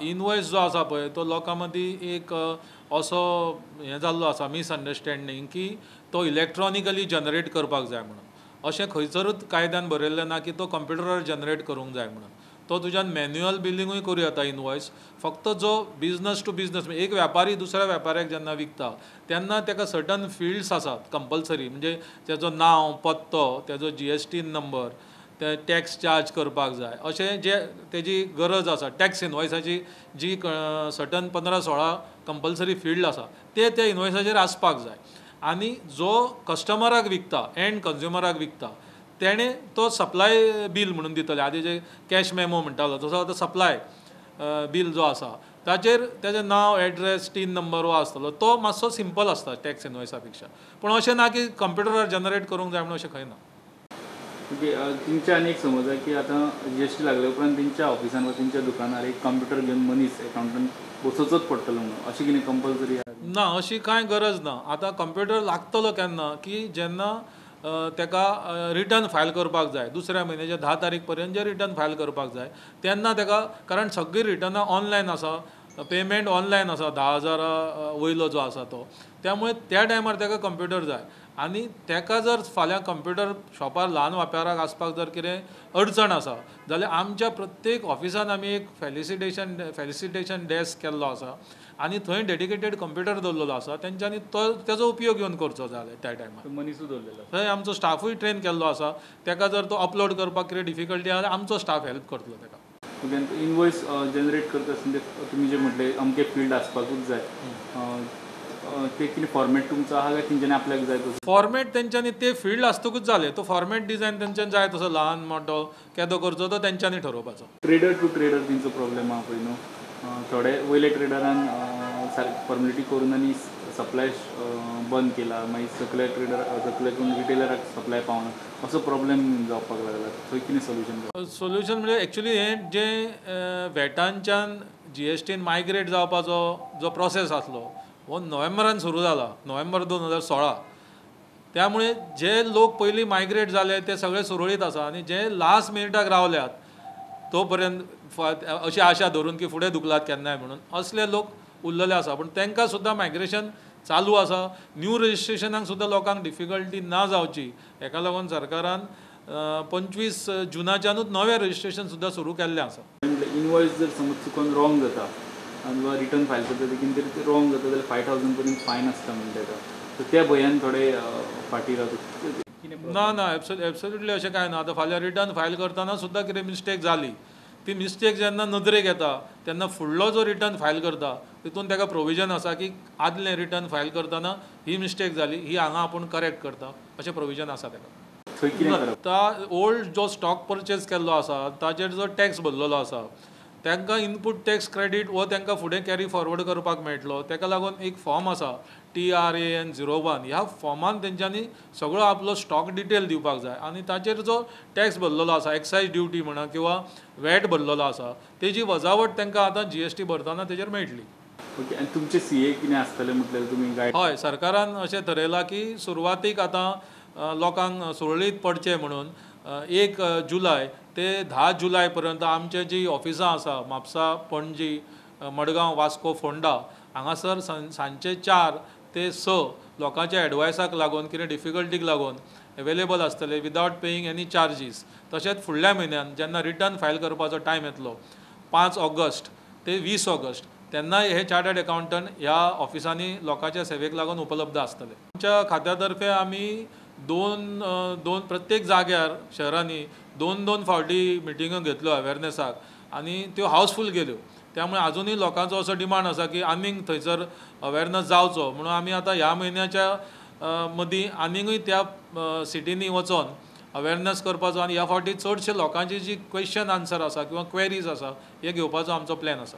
Invoice जो आसा पळय तो लोकां मदीं एक असो हें जाल्लो आसा मिसअंडरस्टँडींग की तो इलॅक्ट्रॉनिकली जनरेट करपाक जाय म्हणून. अशें खंयसरूच कायद्यान बरयल्लें ना की तो कंप्युटरार जनरेट करूंक जाय म्हणून. तो तुज्यान मॅन्युअल बिलिंगूय करूं येता इनवॉयस. फक्त जो बिजनस टू बिजनस एक व्यापारी दुसऱ्या व्यापाऱ्याक जेन्ना विकता तेन्ना ताका सर्टन फिल्ड्स आसात कंपल्सरी, म्हणजे तेजो नांव, पत्तो, तेजो GST number, ते टॅक्स चार्ज करपाक जाय, अशें जे तेजी गरज आसा. टॅक्स इनवॉयसाची जी सर्टन 15-16 कंपल्सरी फिल्ड आसा ते त्या इनवॉयसाचेर आसपाक जाय. आनी जो कस्टमराक विकता, एंड कंज्युमराक विकता, तेणें तो सप्लाय बील म्हणून दितले. आदी जे कॅश मेमो म्हणटालो तसो आतां सप्लाय बील जो आसा ताचेर तेजें नांव, एड्रेस, टीन नंबर हो आसतलो. तो मातसो सिंपल आसता टॅक्स इनवॉयसा पेक्षा. पूण अशें ना की कंप्युटरार जनरेट करूंक जाय म्हणून अशें खंय ना. ओके, तुमच्या आनी एक समज आहा की आतां GST लागले उपरांत तेंच्या ऑफिसान वा तेंच्या दुकानार एक कंप्युटर घेवन मनीस एकाउंटंट बसोवचोच पडटलो म्हणून, अशें कितें कंपल्सरी आहा? ना, अशी कांय गरज ना. आतां कंप्युटर लागतलो केन्ना की जेन्ना ताका रिटर्न फायल करपाक जाय, दुसऱ्या म्हयन्याच्या 10 तारीख पर्यंत जे रिटर्न फायल करपाक जाय तेन्ना ताका, कारण सगळीं रिटर्नां ऑनलायन आसा, पेमेंट ऑनलायन आसा 10,000 वयलो जो आसा तो, त्यामुळे त्या टायमार ताका कंप्युटर जाय. आनी ताका जर फाल्यां कंप्युटर शॉपार ल्हान व्यापाराक आसपाक जर कितें अडचण आसा जाल्यार आमच्या प्रत्येक ऑफिसान आमी एक फेलिसिटेशन डेस्क केल्लो आसा आनी थंय डेडिकेटेड कंप्युटर दवरलेलो आसा. तेंच्यांनी तो तेजो उपयोग घेवन करचो जाल्यार त्या टायमार मनीसूय दवरलेलो, थंय आमचो स्टाफूय ट्रेन केल्लो आसा. ताका जर तो अपलोड करपाक कितें डिफिकल्टी आसा आमचो स्टाफ हेल्प करतलो ताका. ओके, इनवॉयस जनरेट करता आसतना तुमी जे म्हटले अमके फिल्ड आसपाकूच जाय, ते कितें फॉर्मेट तुमचो आहा काय तेंच्यांनी आपल्याक जाय तसो फॉर्मेट? तेंच्यांनी ते फिल्ड आसतकूच जालें, तो फॉर्मेट डिजायन तेंच्यांनी जाय तसो ल्हान मोटो केदो करचो तो तेंच्यांनी ठरोवपाचो. ट्रेडर टू ट्रेडर तेंचो प्रॉब्लेम आहा पळय न्हू, थोडे वयले ट्रेडरान सारकी फॉर्मेलिटी करून आनी सप्लाय बंद केला, मागीर सकले ट्रेडर सकले करून रिटेलराक सप्लाय पावना, असो प्रॉब्लेम जावपाक लागला. थंय कितें सोल्युशन? सोल्युशन म्हणजे एक्चुली हें जें वॅटांच्यान GSTन मायग्रेट जावपाचो जो प्रोसेस आसलो हो नोव्हेंबरान सुरू जाला, नोव्हेंबर 2016. त्यामुळे जे लोक पयलीं मायग्रेट जाले ते सगळे सुरळीत आसा आनी जे लास्ट मिनिटाक रावल्यात तो पर्यंत अशी आशा धरून की फुडें दुखलात केन्नाय म्हणून असले लोक उरलेले आसा. पूण तांकां सुद्दां मायग्रेशन चालू आसा. न्यू रजिस्ट्रेशनाक सुद्दां लोकांक डिफिकल्टी ना जावची हेका लागून सरकारान 25 जुनाच्यानूच नवें रजिस्ट्रेशन सुद्दां सुरू केल्लें आसा. इनवॉयस जर समज चुकोन रॉंग जाता आनी वा रिटर्न फायल करता ते कितें तरी रॉंग जाता जाल्यार 5,000 पर्यंत फायन आसता म्हणटा तेका, सो त्या भंयान थोडे फाटीं रावता. ना ना, एब्सोल्युटली अशें कांय ना. आतां फाल्यां रिटर्न फायल करतना सुद्दां कितें मिस्टेक जाली, ती मिस्टेक जेन्ना नदरेक येता तेन्ना फुडलो जो रिटर्न फायल करता तितून ताका प्रोविजन आसा की आदलें रिटर्न फायल करतना ही मिस्टेक जाली, ही हांगा आपूण करेक्ट करता, अशें प्रोविजन आसा ताका. आतां ओल्ड जो स्टॉक परचेज केल्लो आसा ताचेर जो टॅक्स भरलेलो आसा तांकां इनपूट टॅक्स क्रेडीट हो तांकां फुडें कॅरी फॉरवर्ड करपाक मेळटलो. ताका लागून एक फॉर्म आसा TRAN 01, ह्या फॉर्मान तेंच्यांनी सगळो आपलो स्टॉक डिटेल दिवपाक जाय आनी ताचेर जो टॅक्स भरलेलो आसा, एक्सायज ड्युटी म्हणा किंवा वॅट भरलेलो आसा, तेजी वजावट तांकां आतां GST भरतना तेजेर मेळटली. ओके, आनी तुमचे CA कितें आसतले म्हटल्यार तुमी गायड? हय, सरकारान अशें थरयलां की सुरवातीक आतां लोकांक सुरळीत पडचें म्हणून 1 जुलय ते 10 जुलय पर्यंत आमचे जी ऑफिसां आसा म्हापसा, पणजी, मडगांव, वास्को, फोंडा हांगासर सांजचे 4 ते 6 लोकांच्या एडवायसाक लागून कितें डिफिकल्टीक लागून अवेलेबल आसतले विदावट पेईंग एनी चार्जीस. तशेंच फुडल्या म्हयन्यान जेन्ना रिटर्न फायल करपाचो टायम येतलो 5 ऑगस्ट ते 20 ऑगस्ट तेन्नाय हे चार्टर्ड अकाउंटंट ह्या ऑफिसांनी लोकांच्या सेवेक लागून उपलब्ध आसतले. आमच्या खात्या तर्फे आमी दोन दोन प्रत्येक जाग्यार शहरांनी 2-2 फावटी मिटिंगो घेतल्यो अवेरनेसाक आनी त्यो हावसफूल गेल्यो. त्यामुळे अजुनूय लोकांचो असो डिमांड आसा की आनीक थंयसर अवेरनेस जावचो म्हणून आमी आतां ह्या म्हयन्याच्या मदीं आनीकूय त्या सिटींनी वचोन अवेरनेस करपाचो आनी ह्या फावटी चडशे लोकांची जी क्वेश्चन आन्सर आसा किंवा क्वेरीज आसा हे घेवपाचो आमचो प्लॅन आसा.